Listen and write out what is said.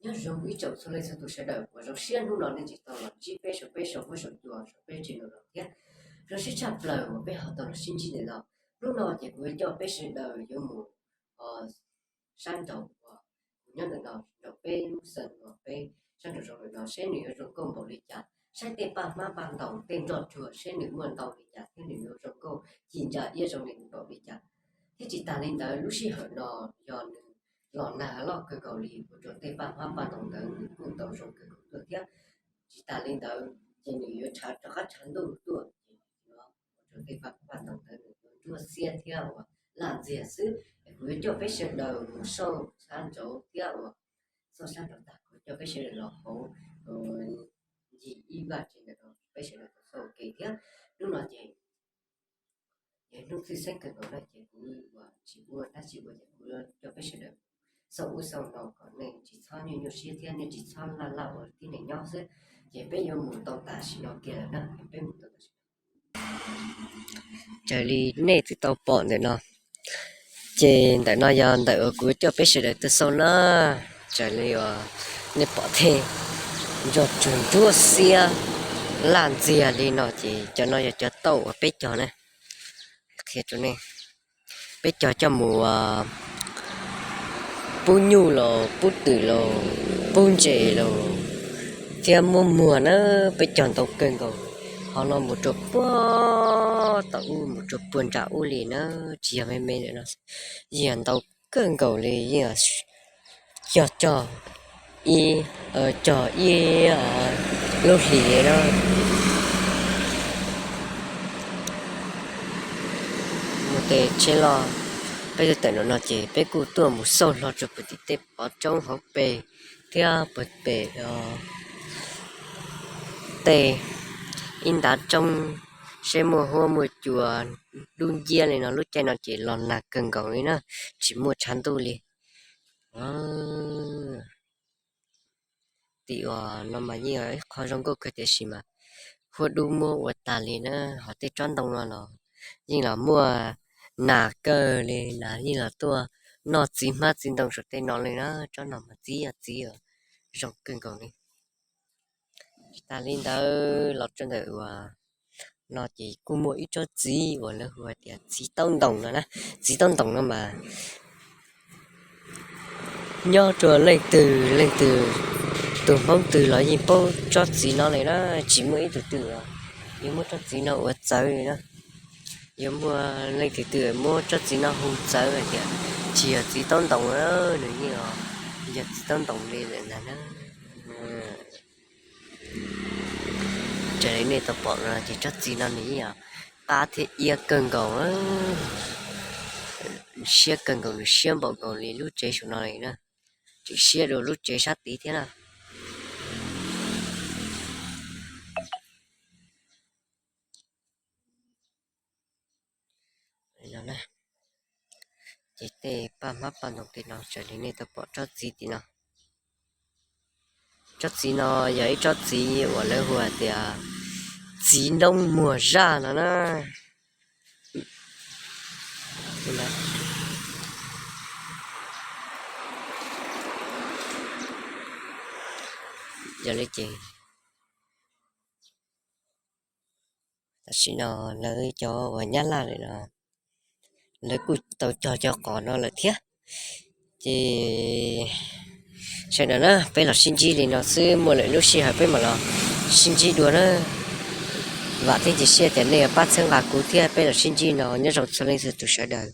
Nyob zoo ib tsoom txhua leej txhua tus sawv daws uas zoo siab hnub no nej tseem tau los ntsib peb saum peb saum huab saum cua saum peb tsev no thiab. Zoo siab tshaj plaws uas peb ho tau los sib ntsib ntawm no. Hnub no ces kuv yuav coj peb sawv daws yuav mus sab nraud uas kuv nyob ntawm no, nraum peb lub xeev uas peb sab nraum zoov ntawm no seb nws yuav zoo nkauj npaum li cas, saib tej paj hmab paj ntoos tej nroj tsuag seb nws muaj ntau li cas thiab nws yuav zoo nkauj ci ntsa iab zoo li npaum li cas. Thiab tsis tas li ntawd lub sij hawm no yog nws los nag loj kawg nkaus li ua rau tej paj hmab paj ntoos ntawd nws kuj tau zoo kawg nkaus tuaj thiab. Tsis tas li ntawd ces nws yuav tshav rov qab tshav ntuj tuaj ces nws yuav ua rau tej paj hmab paj ntoos ntawd nws yuav nruab xiab thiab uas laj ntxiag xwb. Es kuv yuav coj peb sawv daws mus xauj sab nraud thiab uas xauj sab nraud tag kuv coj peb sawv daws los hauv ncig ib vaj tsev ntawm no peb sawv daws tau xauj ua ke thiab. Hnub no ces yog hnub txhij xeeb kawg nkaus na ces kuv uas tsis ua dab tsi ua ces kuv coj peb sawv daws xauj ub xauj no kom nej tsis txhob nyuaj nyuaj siab thiab nej tsis txhob laj laj ua tib neeg nyob xwb. Ces peb yuav mus tau tam sim no kiag lawm na, peb mus tau tam sim no. Raws li nej twb tau pom ntawm no, ces ntawm no yog ntawm uas kuv coj peb sawv daws tuaj xauj na. Raws li uas nej pom tej nroj tsuag nruab xiab laj ntxiag li no ces cov no yog cov tauj uas peb cog na. Qhia rau nej, peb cog coj mus pub nyuj los pub twm los pub ntses los thiab muab muag na, peb cog ntau kawg nkaus. Qhov no mus rau puag tom ub mus rau puag nram ub li na, tsis yog me me ntawm no, yeej ntau kawg nkaus li, yeej cog cog ib, cog ib lub hlis na. Mus tes tsheb loj, peb tuaj tawm no no ces peb kuj tuaj mus xauj hlo rau puag tim tej pov roob hauv pes thiab puag pem tej ib ntav roob seb muaj huab muaj cua dub nciab li no. Lub caij no ces los nag kawg nkaus li na, tsis muaj tshav ntuj li. Tim uas no mas yeej yog ib qho zoo nkauj kawg tiam sis mas huab dub muab ua tag li na. Ho tej tsob ntoo no los yeej los muaj nas kawg li, nas yeej los tuaj noj txiv hmab txiv ntoo saum tej no li na. Tsob no mas txiv yog txiv uas zoo kawg nkaus li. Tsis tas li ntawd los rau ntawm uas no ces kuj muaj ib tsob txiv uas lawv hu hais tias txiv taub ntoos no na. Txiv taub ntoos no mas nyob rau leej twg leej twg, tus Hmoob twg los yeej paub tsob txiv no li na. Tsis muaj ib tug twg los yuav muab tsob txiv no ua txawv li na. Yuav muaj leej twg twg muab tsob txiv no hu txawv hais tias tsis yog txiv taub ntoos, nws yeej yog txiv taub ntoos li lawm ntag na. Raws li nej tau pom no ces tsob txiv no nws yeej yog qab thiab iab kawg nkaus, siab kawg nkaus, nws siab npaum nkaus li lub tsev saum no li na. Tseem siab dua lub tsev sab tid thiab na. Ces tej paj hmab paj ntoos tim no raws li nej tau pom tsob txiv tim no. Tsob txiv no yog ib tsob txiv uas lawv hu hais tias txiv noob muag zaj no na. Yog li ces tam sim no lawv cov uas Nyab Laj lawm no lawv kuj tau cog cov qos no lawm thiab. Ces sawv daws na, peb los sib ntsib li no xwb, muaj lwm lub sij hawm peb mam los sib ntsib dua na. Vam thiab cia siab tias nej yuav pab txhawb nqa kuv thiab peb los sib ntsib no. Nyob zoo txhua leej txhua tus sawv daws.